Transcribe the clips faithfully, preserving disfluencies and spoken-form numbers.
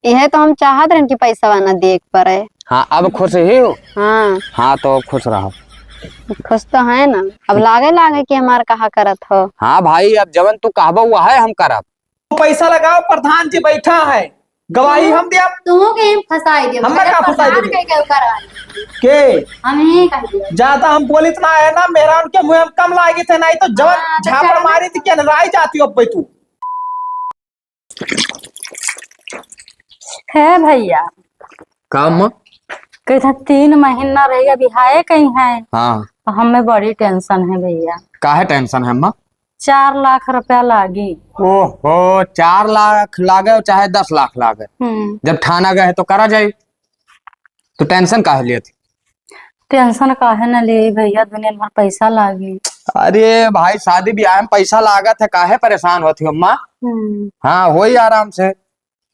इहे तो हम चाहत रहन कि पैसवा ना दिए के पड़े। हाँ, अब खुश ही हो? हाँ। हाँ, तो खुश रहो। खुश तो है ना, अब लागे लागे कि हमार कहा करत हो। हाँ भाई, अब जवन तू कहबो वह है हम करब। पैसा लगाओ, प्रधान जी बैठा है, गवाही हम दिया। तू के फंसाई दे, हमें का फंसाई दे? के, के ओकर आई। के? हम ही कह दिया। ज्यादा हम बोलित ना है ना, मेहरान के मुँह हम कम लागित है, नहीं तो जवन हाँ, तो झापड़ चाहे मारी थी, के नाराज जाती हो अब तू। हे भैया। का अम्मा? कहता तीन महीना रही, अभी हाय कहीं है। हाँ। तो हमें बड़ी tension है भैया। काहे tension है अम्मा? चार लाख रुपया लागी। ओहो, चार लाख लागे चाहे दस लाख लागे, हम्म। जब थाना गए तो करा जाए, तो tension काहे लेत? Tension काहे न ले भैया, दुनिया भर पैसा लागी। अरे भाई, शादी ब्याह में पैसा लागत है, काहे परेशान होती हो अम्मा? हम्म। हाँ, होई आराम से।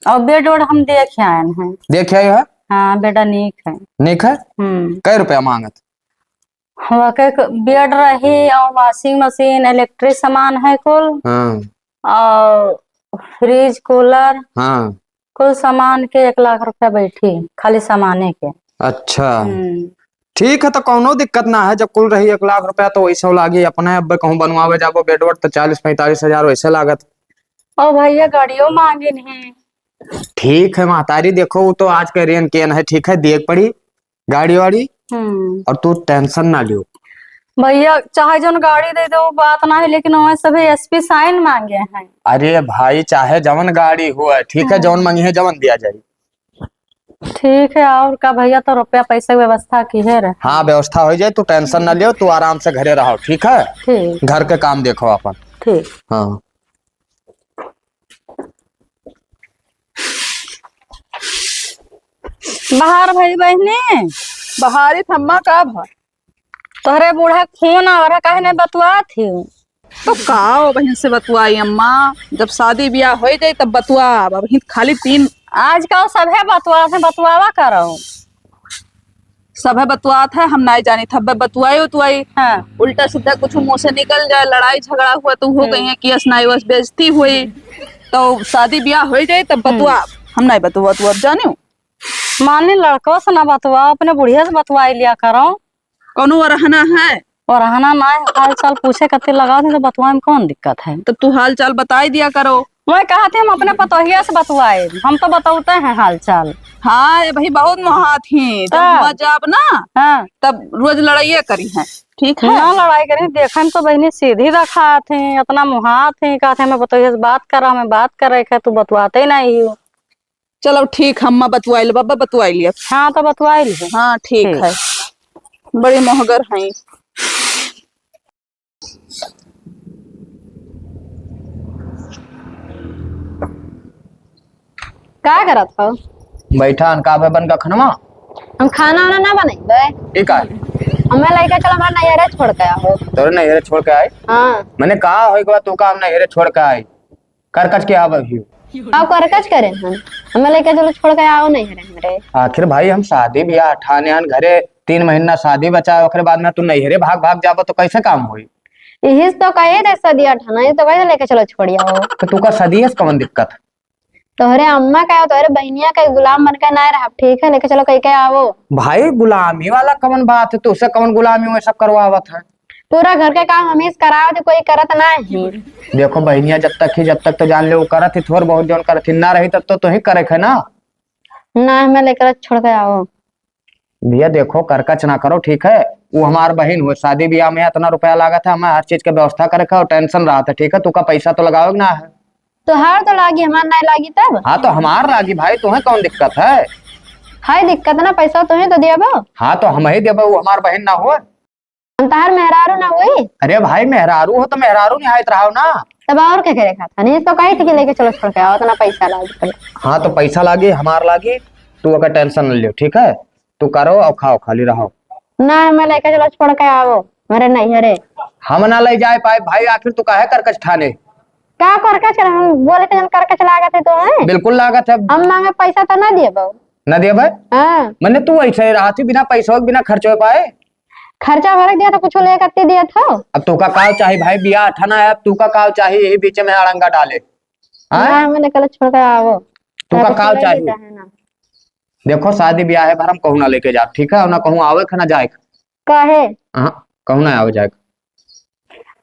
और bed वेड हम देख आए हैं। देख आए हैं? हाँ, बेटा नीक है। नीक है? हम्म। कै रुपया मांगत? वके क-, bed रही और washing machine, electric सामान है कुल। हाँ। और fridge, cooler, हाँ। कुल सामान के एक लाख रुपया बैठी, खाली सामाने के। अच्छा। हम्म। ठीक है, तो कौनो दिक्कत ना है, जब कुल रही एक लाख रुपया तो वैसे लागी। अपने अब कहूँ बनवावे जाबो bed वेड तो चालीस पैंतालीस हजार वैसे लागत। और भैया गाड़ियों मांगे नहीं। ठीक है महतारी, देखो वो तो आज के रेन केन है, ठीक है, दिए के पड़ी गाड़ी वाड़ी। हम्म। और तू tension ना लियो। भैया, चाहे जौन गाड़ी दे दो, बात ना है, लेकिन वहाँ सभी S P sign मांगे हैं। अरे भाई, चाहे जवन गाड़ी हो, ठीक है, हम्म। जवन मांगी है, जवन दिया जाए। ठीक है, और का भैया, तो रुपया पैसे की व्यवस्था की है रे? हाँ, व्यवस्था हो जाए, तू tension ना लियो, तू आराम से घरे रहो, ठीक है? ठीक। घर के काम देखो अपन। ठीक। हाँ। बाहर भई बहिनी। बहारी थम्मा का भा? तोहरे बूढ़ा के फोन आ रहा, काहे नहीं बतुआत ही? तो का हो बहिन से बतुआई अम्मा, जब शादी ब्याह हो जाई तब बतुआब। अबहिं खाली तीन आज का सभे बतुआत है, बतुआवा करो। सभे बतुआत है, हम नाई जानी थब्बे बतुआई उतुआई। हाँ। उल्टा सीधा कुछ मुँह से निकल जाए, लड़ाई झगड़ा हुआ तो हो हम्म। गई है कि अस नाई बस बेइज्जती हुई। तो शादी ब्याह हो जाए तब हम्म। बतुआब, हम नाई बतुआ बतुआब जानियो। माने लड़कों से ना बतुआ, अपने बुढ़िया से बतुआई लिया करो। कौनो वरहना है? वरहना ना है, हाल चाल पूछे खातिर लगाओ थे तो बतुआए में कौन दिक्कत है? तब तू हाल चाल बताई दिया करो। मैं कहा थे हम अपने पतोहिया से बतुआए, हम तो बतौते हैं हाल चाल। हाँ, ये भाई बहुत मोहात ही, जब हाँ। हुआ जाब ना, हाँ। तब रोज लड़ाइए करी है, ठीक है? ना लड़ाई करी, देखे में तो बहिनी सीधी रखा थे, इतना मोहात ही, कहा थे हमें पतोहिया से बात करा, हमें बात करे के, तू बतुआते ही नहीं हो। चलो ठीक, हम्मा बतुआइल, बाबा बतुआइल। हाँ, तो बतुआइल है। हाँ, ठीक ठीक। है। बड़ी मोहगर हैं। का करत हो? बैठा हन, का बे बन का खनवा? हम खाना वाना ना बनइबे। ई का है? हमें लइके चलो, हमारे नैहरे छोड़ के आओ। तोरे नैहरे छोड़ के आई? हाँ। मने का होई के बाद तू का हम नैहरे छोड़ के आई? करकच के आवे अभी। का करकच करे हन? हमें लइके चलो छोड़ के आओ नैहरे हमरे। आखिर भाई हम शादी ब्याह ठाने हन, घरे तीन महीना शादी बचा है, ओकरे बाद में तू नैहरे भाग भाग जाबो तो कैसे काम होई? यही से तो कहे रहे शादी ठाना, ये तो कैसे लइके चलो छोड़ आओ। तो तू का शादी से कवन दिक्कत? तोहरे अम्मा का, तोहरे बहिनिया का गुलाम बन के ना रहब, ठीक है? लइके चलो कह के आओ। भाई गुलामी वाला कवन बात है? तुझसे कवन गुलामी में सब करवावत है? पूरा घर के काम हमीस करावत है, कोई करत ना ही। देखो बहिनिया, जब तक ही, जब तक तो जान ले वो करत ही, थोड़ बहुत जौन करत ही ना रही, तब तो तोही करे के है ना। ना, हमें लइके छोड़ के आओ। भैया देखो, करकच ना करो, ठीक है? वो हमार बहिन हुए, शादी ब्याह में इतना रुपया लागत है, हमें हर चीज के व्यवस्था करे के और tension रहत है, ठीक है? तू का पैसा तो लगावे के ना है। तोहार तो लागी, हमार नाय लागी तब? हाँ, तो हमार लागी भाई, तुम्हें कौन दिक्कत है? है दिक्कत ना, पैसा तुम्हें तो देबो। हाँ, तो हम ही देबो, वो हमार बहिन ना हो। हम तहार मेहरारू ना हुई? अरे भाई, मेहरारू हो तो मेहरारू निहायत रहो ना। तब और क्या करे खात हनी? तो कही थी कि लइके चलो छोड़ के आओ, इतना पैसा लागी। हाँ, तो पैसा लागी, हमार लागी, तू ओकर tension न लियो, ठीक है? तू करो और खाओ, खाली रहो। ना, हमें लइके चलो छोड़ के आओ, मेरे नैहरे। हम ना ले जाए पाए भाई, आखिर तू काहे करकच ठाने? का करकच? हम बोले थे जन करकच लागत है तो है? बिल्कुल लागत है। हम मांगे पैसा तो ना देबो। ना देबे? हाँ। मने तू ऐसे रहती बिना पैसा के बिना खर्च हो पाए? खर्चा भर दिया था, कुछ लेकर के दिया था। अब तू का काव चाही भाई, बियाह ठाना है, अब तू का काव चाही यही बीच में अड़ंगा डाले? हाँ? ना, हमें लइके छोड़ के आओ। तुका का चाही? चाहे ना। देखो, शादी ब्याह है, भर हम कहूँ ना लेके जाब, ठीक है? और ना कहूँ आवे के, ना जाए के। काहे? हाँ, कहूँ ना आवे जाए के।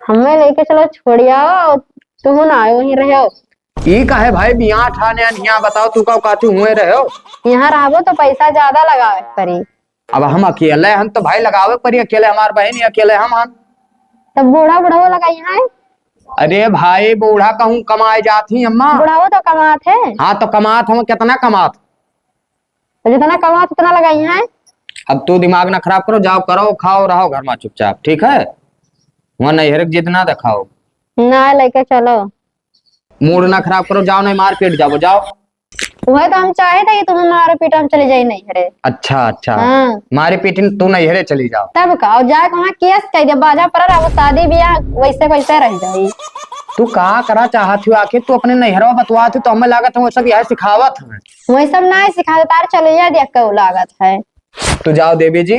हमें लेके चलो, छोड़िया, तू ना आयो, वहीं रहो। ई काहे भाई, बियाह ठाने अन हियाँ बताओ, तू का कहती हुए रहो? यहाँ रहबो तो पैसा ज्यादा लगावे के पड़ी। अब हम अकेले हन तो भाई लगावे के पड़ी, अकेले हमार बहन ही अकेले हम हन। तब बूढ़ा बुढ़ाओ लगाई है? अरे भाई, बूढ़ा कहूँ कमाए जात ही अम्मा। बुढ़ाओ तो कमात है। हाँ, तो कमात हम, कितना कमात? तो जितना कमात उतना लगाई है। अब तू दिमाग ना खराब करो, जाओ करो, खाओ, रहो घर में चुपचाप, ठीक है? वहाँ नैहर के जिद ना दिखाओ। ना लेके चलो। मूड ना खराब करो, जाओ, नहीं मार पीट जाओ, जाओ। वह तो हम चाहे थे कि तुम्हें मार पीट हम चले जाए नैहरे। अच्छा, अच्छा। हाँ। मारे पीट तू नैहरे चली जाओ। तब का, और जाके वहाँ केस कह दे, बाजा पर रहो, शादी ब्याह वैसे वैसे रह जाई। तू का करा चाहत हो आखिर? तू अपने नैहरवा बतवात हो तो हमें लागत है वो सब यह सिखावत है। वही सब ना सिखावत, तार चलो यह देख के लागत है। तू जाओ देवी जी,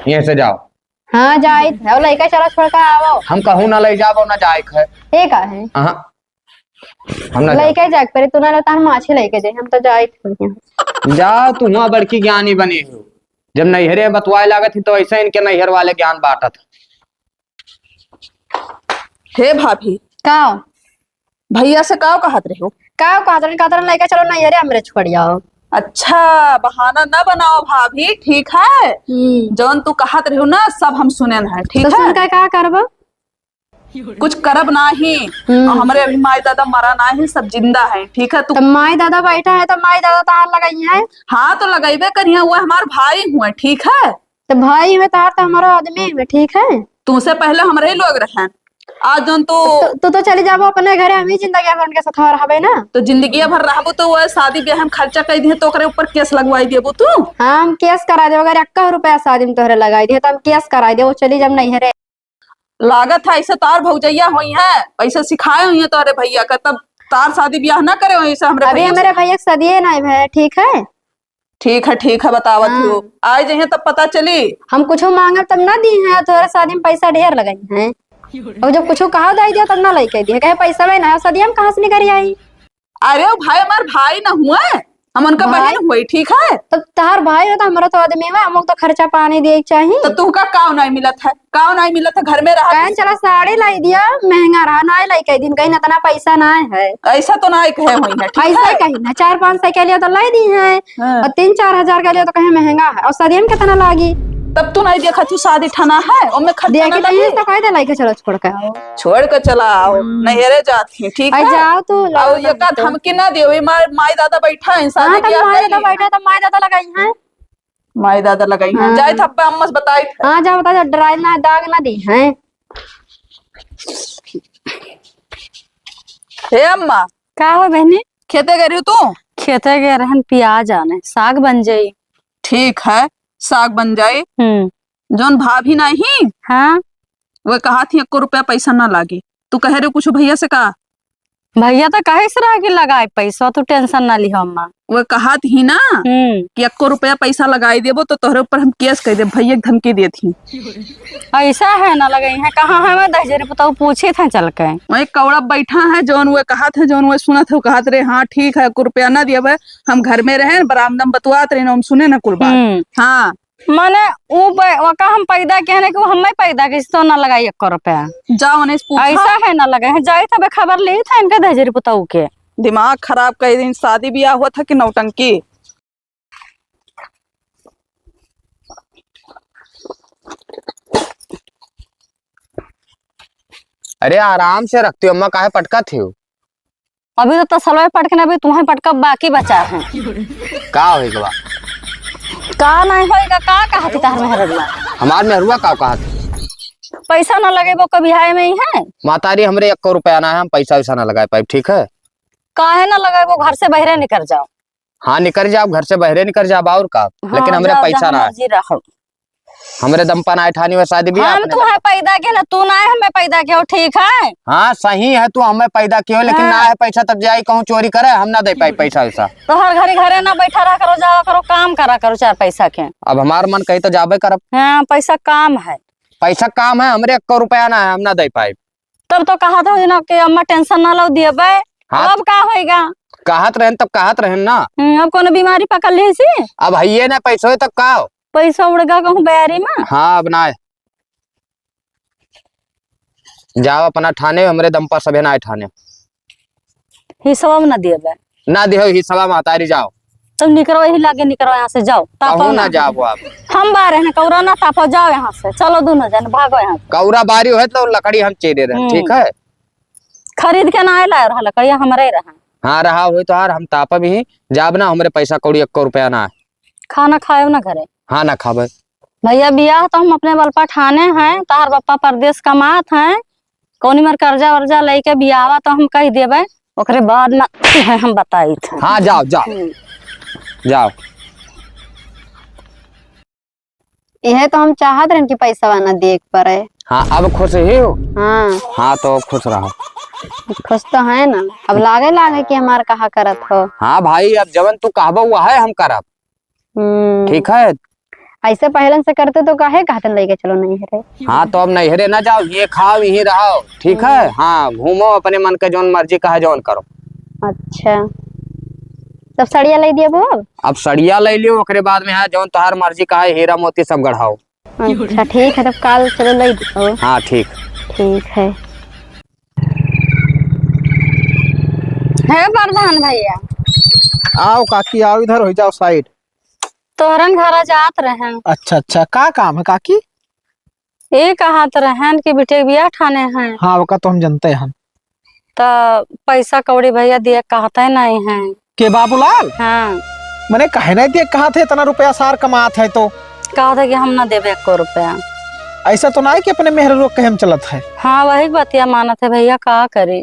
यहीं से जाओ। हाँ, जाइत है। और लइका चलो छोड़ के आवो। हम कहूँ ना ले जाबो, ना जाए के है। ये का है? हाँ, हम ना जाए। लइके जाए के पड़ी, तू ना रहता हम माछी लइके जाए, हम तो जाइत है। जा, तू हुआ बड़की ज्ञानी बनी हो। जब नैहरे बतवाए लागत ही तो ऐसे इनके नैहर वाले ज्ञान बांटत। हे भाभी। का? भैया से का कहत रहे हो? का कहत रहे, कहत रहे लइका चलो नैहरे हमरे छोड़ आओ। अच्छा, बहाना ना बनाओ भाभी, ठीक है? हम्म। जौन तू कहत रहे हो ना, सब हम सुने हैं, ठीक तो है? सुन के का करबो? कुछ करब नाही। हम्म। और हमरे अभी माई दादा मरा नाही, सब जिंदा है, ठीक है? तू तो माई दादा बैठा है तो माई दादा तार लगाई है। हाँ, तो लगैबे करिए, वो हमार भाई हुए, ठीक है? तो भाई में तार तो हमारा आदमी में, ठीक है? तुमसे पहले हमरे ही लोग रहे। आज जौन तू तू, तू तो चली जाबो अपने घरे, हम ही जिंदगी भर उनके साथ रहबे ना। तो जिंदगी भर रहबो तो वो शादी ब्याह में खर्चा कर दिए तो ओकरे ऊपर केस लगवाई देबो तू। हाँ, हम केस करा देबो, अगर एक रुपया शादी में तोहरे लगाई दिए तो हम केस करा देबो, चली जब नैहरे। लागत है ऐसे तार भौजैया होई है, ऐसे सिखाए हुई है तोहरे भैया का, तब तार शादी ब्याह ना करे होई ऐसे हमरे अभी भैया से। हमरे भैया के शादी नहीं भय, ठीक है? ठीक है, ठीक है, बतावत हाँ। हो। आए जइहें तब पता चली। हम कुछो मांगब तब ना दी हैं, तोहरे शादी में पैसा ढेर लगाई हैं। और जब कुछो कहा दाई दिया तब ना लइके दिए, कहे पैसा में ना, शादी हम कहाँ से निकल आई? अरे ओ भाई, हमार भाई ना हुए, हम उनका भाई? बहन हुए, ठीक है? तो तार भाई हो तो हमारा तो आदमी हुआ, हम लोग तो खर्चा पानी दिए के चाहिए। तो तुमका काव नहीं मिलत है? काव नहीं मिलत है, घर में रहा काहे तो। चला साड़ी लाई दिया, महंगा रहा, ना लाई कह दिन, कहीं इतना पैसा ना है। ऐसा तो ना कहे हुई है, ठीक ऐसा है? कहीं ना, चार पाँच सौ के लिए तो लाई दी है, हाँ। और तीन चार हजार के लिए तो कहीं महंगा है, और शादी में कितना लागी? तब तू नहीं देखा तू शादी ठाना है, ओमे खर्चा देख ना के लगी। तो कह दे लाई के चलो छोड़ के आओ। छोड़ के चला आओ, हम्म। नैहरे जात ही, ठीक आई है? जाओ तू, और जाओ ये का तू। धमकी ना दियो, ये मार, माई दादा बैठा है, शादी हाँ, तब ब्याह माई कर दादा ली। बैठा, तब माई दादा लगाई हैं। माई दादा लगाई हैं, हाँ। जाए था अम्मा से बताई था। हाँ, जाओ बता, डराई ना, दाग ना दी हैं। हे अम्मा। का हो बहनी? खेते गए रही तू? खेते गए रहन, प्याज आने, साग बन जाई। ठीक है, साग बन जाई। हम्म। जौन भाभी नहीं? हाँ। वो कहा थी, "एको रुपया पैसा ना लागे।" तू कहे रहे कुछ भैया से का? भैया तो कहे से रहा कि लगाए पैसा, तू tension ना लिहो अम्मा। वो कहा थी ना हम्म। कि "एको रुपया पैसा लगाई देबो तो तोहरे ऊपर हम केस कर देब," भैया के धमकी देत ही। ऐसा है ना लगाई है, कहाँ है मैं दहेजरी पुताऊ पूछे थे चल के। वही कौड़ा बैठा है, जौन वो कहा थे, जौन वो सुना थे, वो कहा थे, "हाँ ठीक है, एको रुपया ना दिए, हम घर में रहे, बरामदा में बतुआत रहे, हम सुने ना कुल बात।" हम्म। हाँ। माने उ ब-, वका हम पैदा किए ना कि वो हमें पैदा किए, तो ना लगाई एक रुपया। जाओ उन्हें से पूछो। ऐसा है ना लगे है, जाई तबे खबर ली था इनके दहेजरी पुताऊ के। दिमाग खराब कर दिन, शादी ब्याह हुआ था कि नौटंकी? अरे आराम से रखती हो अम्मा, काहे पटका थी हो? अभी तो तसलवे पटकने, अभी तुम्हें पटका बाकी बचा है। का होई के बा? का नहीं होई का, का कहती तार मेहरुआ? हमार मेहरुआ का कहत? पैसा ना लगे वो कभी हाय में ही है। मातारी हमरे एको रुपया ना है, हम पैसा वैसा ना लगाए पाइब, ठीक है? काहे ना लगे वो, घर से बहरे निकल जाओ। हाँ निकल जाओ, घर से बहरे निकल जाओ और का, हाँ, लेकिन हमरे जाओ, पैसा जहाँ ना है। मर्जी रहो। हमरे दम पर ना ठानी हुआ शादी ब्याह हम अपने तुम्हें दम पर। पैदा किया ना, तू ना है हमें पैदा किया हो, ठीक है? हाँ, सही है, तू हमें पैदा किया हो, लेकिन हाँ। ना है पैसा तब जाई कहूँ चोरी करे, हम ना दे पाई पैसा वैसा। तो हर घड़ी घरे ना बैठा रहा करो, जावा करो, काम करा करो चार पैसा के। अब हमार मन कही तो जाबे करब। हाँ, पैसा काम है। पैसा काम है, हमरे एको रुपया ना है, हम ना दे पाई। तब तो कहा था ना कि अम्मा tension ना लो दिए बे। हाँ। अब का होएगा? कहत रहेन तब कहत रहेन ना। हम्म, अब कौनो बीमारी पकड़ ली सी? अब हइये ना पैसो, तब का हो? पैसा उड़ गा कहूँ बयारी में। हाँ, अब ना। जाओ अपना ठाने, हमरे दम पर सभे ना ठाने। हिसवा में ना दिए बे। ना दिहो हिसवा महतारी, जाओ। तब निकरो, यही लागे निकरो यहाँ से, जाओ। तापो कहूँ ना ना। जाबो आप। हम बारे हैं, कौरा ना तापो, जाओ यहाँ से, चलो दोनों जन भागो यहाँ से। कौरा बारी होत तो लकड़ी हम चीरे रहे, हम्म। ठीक है? खरीद के ना आए लाए रहा लकड़िया, हमरे रहा। हाँ, रहा होई तो यार, हम तापब ही, जाब ना, हमरे पैसा कौड़ी एक्को रुपया ना है। खाना खाएब ना घरे? हाँ, ना खाबे। भैया, बियाह तो हम अपने बल पर ठाने हैं, तहार बप्पा परदेस कमात हैं, कौनी मर कर्जा वर्जा लेके बियाहवा तो हम कह देबे, ओकरे बाद में तुहें हम बताइत हैं। हाँ, जाओ, जाओ। हम्म। जाओ। इहे तो हम चाहत रहन कि पैसवा ना देख पड़े। हाँ, अब खुश ही हो? हाँ। हाँ, तो खुश रहो। खुश तो है ना, अब लागे लागे कि हमार कहा करत हो। हाँ भाई, अब जवन तू कहबो वह है हम करब। हम्म। ठीक है। ऐसे पहलन से करते तो काहे कहते लेके चलो नैहरे। हाँ, तो अब नैहरे ना जाओ, ये खाओ, यहीं रहो, ठीक है? हम्म। हाँ, घूमो, अपने मन के जौन मर्जी कहे जौन करो। अच्छा, तब सड़िया ले दिया वो अब? अब सड़िया ले लियो, ओकरे बाद में है जौन तोहार मर्जी कहे, हीरा मोती सब गढ़ाओ। अच्छा, ठीक है, तब काल चलो ले दियो। हाँ, ठीक। ठीक है। हे प्रधान भैया। आओ काकी, आओ, इधर हो जाओ side। तोहरन घरा जात रहेन। अच्छा, अच्छा, का काम है काकी? ये कहत रहेन कि बिटिया के बियाह ठाने हैं। हाँ, ओका तो हम जनते हैं। त पैसा कौड़ी भैया दिए कहते नहीं हैं। के बाबूलाल? हाँ। मने काहे नहीं दिए कहत है, इतना रुपया सार कमात है तो? कहत है कि हम ना देबे एको रुपया। ऐसा तो नहीं कि अपने मेहरारू के कहे में चलत है। हाँ, वही बतिया मानत है भैया, का करी?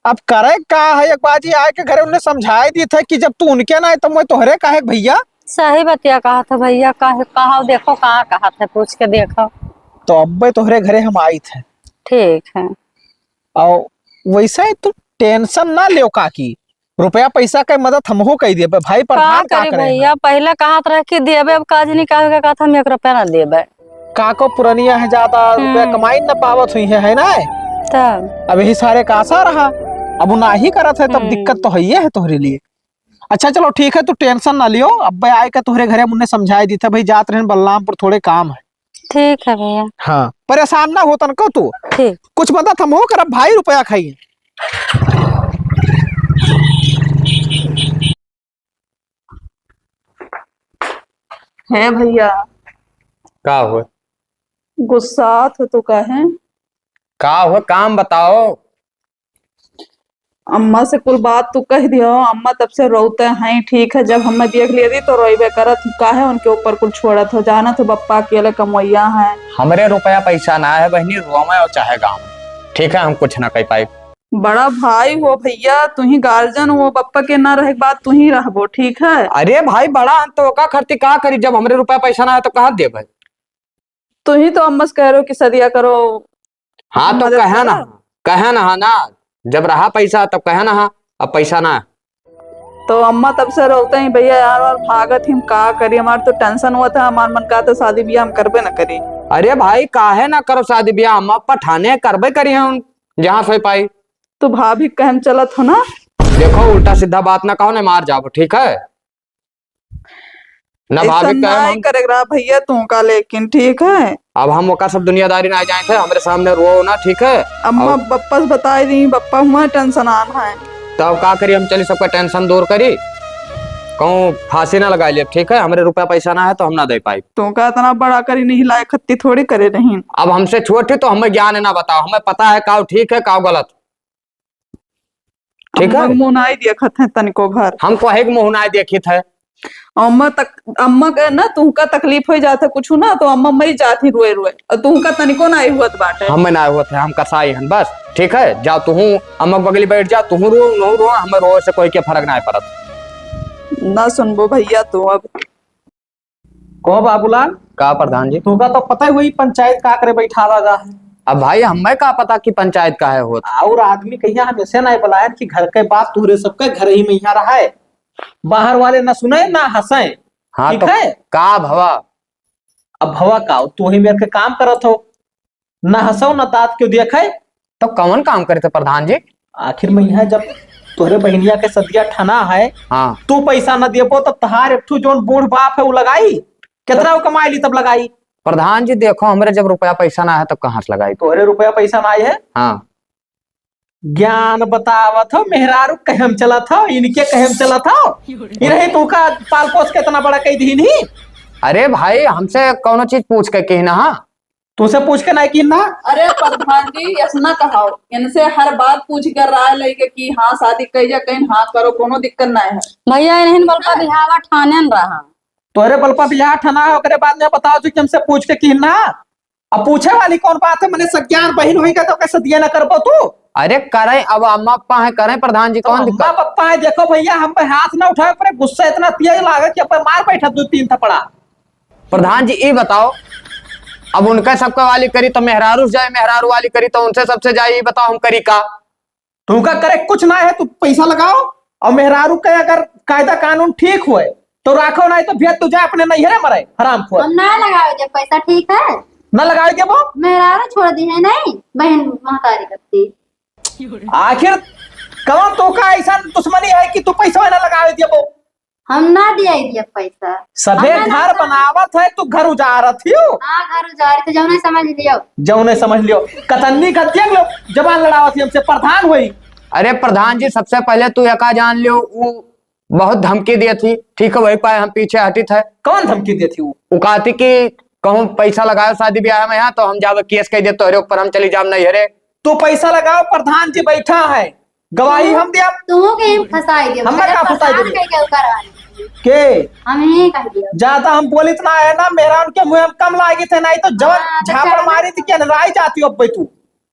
अब करे का है, एक बाजी आए के घरे उन्हें समझाए दी थे कि जब तू उनके ना आए तो मैं तोहरे काहे भैया? सही बतिया कहा था भैया, काहे कहा, देखो का कहा था, पूछ के देखो। तो अब्बे तोहरे घरे हम आई थे। ठीक है। और वैसे तू tension ना लियो काकी, रुपया पैसा के मदद हमहू कई देबे भाई, का प्रधान का करी करे भैया, हैं? पहले कहत रहे कि देबे, अब काज नहीं कहे के कहत हम एक रुपया ना देबे। काको पुरनिया है, ज्यादा रुपया हम्म। कमाई न पावत हुई है, है ना? तब? अब यही सारे का आशा रहा, अब वो नाही करत है, तब हम्म। दिक्कत तो है ही है तोहरे लिए। अच्छा चलो ठीक है, तू tension ना लियो, अब आए के तोहरे घरे मुन्ने समझाए दी थे भाई, जात रहन बलरामपुर, थोड़े काम है। ठीक है भैया। हाँ, परेशान ना हो तनको तू। ठीक। कुछ मदद हम हो करब भाई, रुपया खाई। हे भैया। का हुआ? गुस्सात हो तो काहे? का हुआ, काम बताओ। अम्मा से कुल बात तू कह दियो, अम्मा तब से रोते हैं, ठीक है, जब हमें देख लिया थी तो रोइबे करत, काहे उनके ऊपर कुल छोड़त हो, जानत हो बप्पा अकेले कमवैया हैं। हमरे रुपया पैसा ना है बहनी, रोवे और चाहे गाँव, ठीक है, हम कुछ ना कह पाए। बड़ा भाई हो भैया, तू ही गार्जियन हो, बप्पा के ना रहे के बाद तू ही रहबो, ठीक है? अरे भाई, बड़ा हम तो ओका खर्ची का करी, जब हमरे रुपया पैसा ना है तो कहाँ देबे? तू ही तो अम्मा से कह रहे हो कि सदिया करो, हाँ, तो मदद कहे ना, करो। कहे ना, हाँ ना, जब रहा पैसा तब कहे ना, हाँ, अब पैसा ना। तो अम्मा तब से रोते ही भैया यार, और भागत ही हम का करी, हमार तो tension हुआ था, हमार मन का था शादी ब्याह हम करबे ना करी। अरे भाई, काहे ना करो शादी ब्याह, हम पठाने करबे करी हम, जहाँ से पाई। तू भाभी कहम चलत हो ना। देखो, उल्टा सीधा बात ना कहो, नहीं मार जाबो, ठीक है? ना ऐसा भाभी कहे नाहीं हम करे रहा भैया तू का, लेकिन ठीक है। अब हम ओका सब दुनियादारी ना जाए थे, हमरे सामने रो ना, ठीक है? अम्मा और बप्पा से बताई दी, बप्पा हुआ tension आन है। तब का करी, हम चली सबका tension दूर करी, कहूँ फांसी ना लगाई ले, ठीक है? हमरे रुपया पैसा ना है तो हम ना दे पाई। तू का इतना बड़ा करी नहीं लाए, खत्ती थोड़ी करे नहीं। अब हमसे छोटी तो हमें ज्ञान है ना बताओ, हमें पता है काव ठीक है काव गलत। ठीक है? अम्मा के मुँह नाई देखत है तनिको भर। हम काहे के मुँह नाई देखित है? अम्मा तक, अम्मा के ना तुहका तकलीफ हो जात है कुछ ना, तो अम्मा मरी जात ही रोए रोए, और तुहका तनिको नाई हुअत बाटे। हमें नाई हुअत है, हम कसाई हन बस। ठीक है, जाओ तुहू अम्मा के बगली बैठ जाओ, तुहू रो, उनहू रो, हमें रोए से कोई के फर्क नाई पड़त। ना सुनबो भैया तू अब। कहो बाबूलाल। का प्रधान जी? तुमका तो पता ही हुई पंचायत का करे बैठावा गा है। अब भाई हमें का पता कि पंचायत का है होत। और आदमी कहिया हम ऐसे ना बुलायन कि घर के बात तुहरे सबके घर ही में यहाँ रहा है, बाहर वाले ना सुने ना हंसे। हाँ ठीक तो है? का भवा? अब भवा का, तू ही मेरे के काम करत हो, ना हंसो ना दांत क्यों देखे। तो कौन काम करे थे प्रधान जी? आखिर में यहाँ जब तोहरे बहिनिया के सदिया ठना है। हाँ। तू पैसा न देबो तब तहार एक ठो जौन बूढ़ बाप है उ लगाई? केतना उ कमाई ली तब लगाई? प्रधान जी देखो, हमरे जब रुपया पैसा ना है तब कहाँ से लगाई? तोहरे रुपया पैसा ना आए है? हाँ। ज्ञान बतावत हो, मेहरारू कहे म चलत हो, इनके कहे म चलत हो। इनही तू का पाल पोस के इतना बड़ा कई दीन ही। अरे भाई, हमसे कौनो चीज पूछ के किहिन हा? तुमसे पूछ के नहीं किहिन हा? अरे प्रधान जी, ऐसा ना कहो, इनसे हर बात पूछ कर राय लेके कि हाँ शादी कही जा, कहीं हाँ करो, कोनो दिक्कत नहीं है। भैया, इन्हीं बलपा बिहावा ठाने न रहा। तोहरे बलपा बिहावा ठाना है, ओकरे बाद में बताओ जी कि हमसे पूछ के किहिन हा? अब पूछे वाली कौन बात है? मने सज्ञान बहिन होई का तो कैसे दिए ना करबो तू? अरे करे, अब अम्मा पप्पा है, करे प्रधान जी, तो कौन दिक्कत? अम्मा पप्पा है, देखो भैया, हम पे हाथ ना उठाए, पर गुस्सा इतना तेज लागे कि अब मार बैठा दो तीन थपड़ा। प्रधान जी, ई बताओ, अब उनका सबका वाली करी तो मेहरारू से जाए, मेहरारू वाली करी तो उनसे सबसे जाए, ई बताओ हम करी का? तुमका करे कुछ ना है, तू पैसा लगाओ और मेहरारू के अगर कायदा कानून ठीक होए तो राखो, नहीं तो भेज तू जा अपने नैहरे मरे, हरामखोर। हम ना लगावे देब पैसा, ठीक है? ना लगावे देबो? मेहरारू छोड़ दी है नहीं, बहन महतारी करती। आखिर कौन तो का ऐसा दुश्मनी है कि तू पैसा ना लगावे देबो? हम ना दिया दिया पैसा। सभे हम ना घर ना बनावत है, तू घर उजारत हियो। हाँ, घर उजारत है, जौने समझ लियो। जौने समझ लियो। कतन्नी का देख लो, जबान लड़ावत ही हमसे, प्रधान होई। अरे प्रधान जी, सबसे पहले तू एका जान लियो, उ बहुत धमकी दिए थी, ठीक है, वही पाए हम पीछे हटित है। कौन धमकी दिए थी उ? उ कहती कि कहूँ पैसा लगाओ शादी ब्याह में यहाँ, तो हम जावे केस कह दे तोहरे ऊपर, हम चली जाम नैहरे। तू पैसा लगाओ, प्रधान जी बैठा है, गवाही हम दिया। तू के ही फंसाई दिया। हम ना का फंसाई दिया? कह के ओकर आए। के? हम ही कह दिया। ज्यादा हम बोलित ना है ना, मेहरारू के मुँह हम कम लागित है, नहीं तो जवन हाँ, तो झापड़ चल। मारी थी, क्या राई जाती हो अब तू?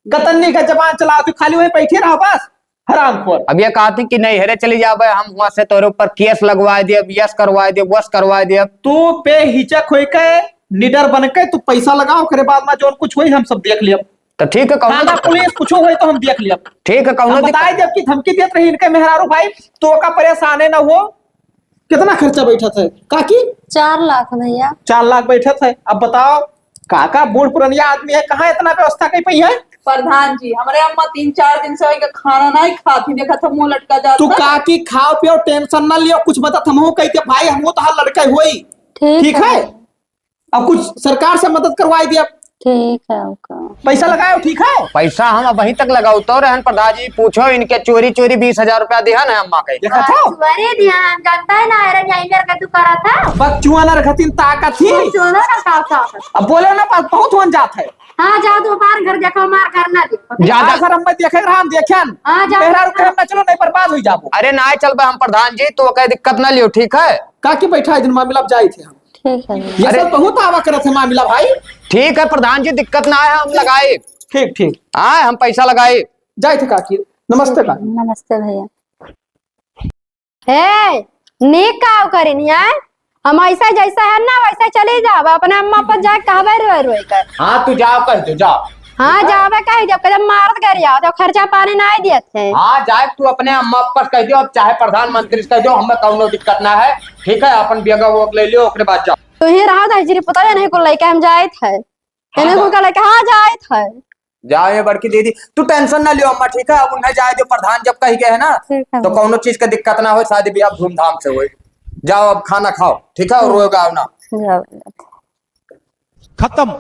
कतन्नी का जबान चलाओ, तू खाली वहीं बैठी रहो बस, हरामखोर। अब ये कहती कि नैहरे चली जाबे, हम वहाँ से तोरे ऊपर केस लगवाए देब, यस करवाए देब, वस करवाए देब। तू बेहिचक होई के, निडर बन के तू पैसा लगाओ, ओकरे बाद में जौन कुछ होई हम सब देख लेब। तो ठीक है, कौनो थाना दिक्कत पुलिस नहीं। कुछ होई तो हम देख लेब। ठीक है, कौनो हम दिक्कत बताए नहीं। देब कि धमकी देत रही इनके मेहरारू भाई, तो ओका परेशाने ना हो। कितना खर्चा बैठत है काकी? चार लाख भैया। चार लाख बैठत है। अब बताओ, काका बूढ़ पुरनिया आदमी है, कहाँ इतना व्यवस्था कर पाई है? प्रधान जी, हमरे अम्मा तीन चार दिन से वही का खाना नहीं खाती, देखा था मुंह लटका जाता तू है। काकी खाओ पियो, टेंशन ना लियो, कुछ मदद हमहू कह दे भाई, हमहू तो हर लड़का होई। ठीक ठीक है। है? अब कुछ सरकार से मदद करवाई दिया। ठीक है, ओके। पैसा लगाओ, ठीक है? पैसा हम अबहीं तक लगावतो रहन प्रधान जी, पूछो इनके, चोरी चोरी बीस हजार रुपया दिहन है अम्मा के। देखा था? हाँ, चोरी दिहन, जानता है ना, अरे यहीं मेरे का तू करा था। बकचुआ ना रखतिन ताकत ही। बकचुआ ना रखा था। अब बोले ना, बहुत होन जात है। हाँ, जाओ तो हमार घर देखो, हमार घर ना देखो। ज्यादा घर हम देखे रहा, हम देखेन। हाँ, जाओ। मेहरारू के हम ना चलो, नहीं बर्बाद हो जाबो। अरे ना चलबे हम प्रधान जी, तो कहे दिक्कत ना लियो, ठीक है? काकी बैठा है, दिन मामला अब जाई थे हम। ठीक है। ये अरे सब बहुत आवा करत है मामला भाई। ठीक है प्रधान जी, दिक्कत ना है, हम लगाई। ठीक, ठीक। हाँ, हम पैसा लगाई। जाए थे काकी, नमस्ते काकी। नमस्ते भैया। हे, नीक काव करिन है? हम ऐसा जैसा है ना वैसा चली जाब, अपने अम्मा पर जाके कहबे रोए रोए कर। हाँ, तू जाओ, कह दो, जाओ। हाँ, जाबे कह दो, कदम मारत गरिया, तो खर्चा पानी नाहीं देत है। हाँ, जाए तू अपने अम्मा पर कह दो, अब चाहे प्रधानमंत्री से कह दो, हमें कौनो दिक्कत ना है, ठीक है, अपन बेगा वोग ले लियो, ओकरे बाद जाओ। तू ही रहा था, हिजरी पता है नहीं को लेके हम जाए थे। हाँ, इन्हें को जाओ। का लेके, हाँ, जाए थे। जाओ ये बड़की दीदी, तू टेंशन ना लियो अम्मा, ठीक है? अब उन्हें जाए जो प्रधान जब कही गए है ना, ठीक है। तो कौनो चीज का दिक्कत ना हो, शादी ब्याह धूमधाम से होए। जाओ अब खाना खाओ, ठीक है? और हम्म। रोएगा ना। जाओ। खत्म।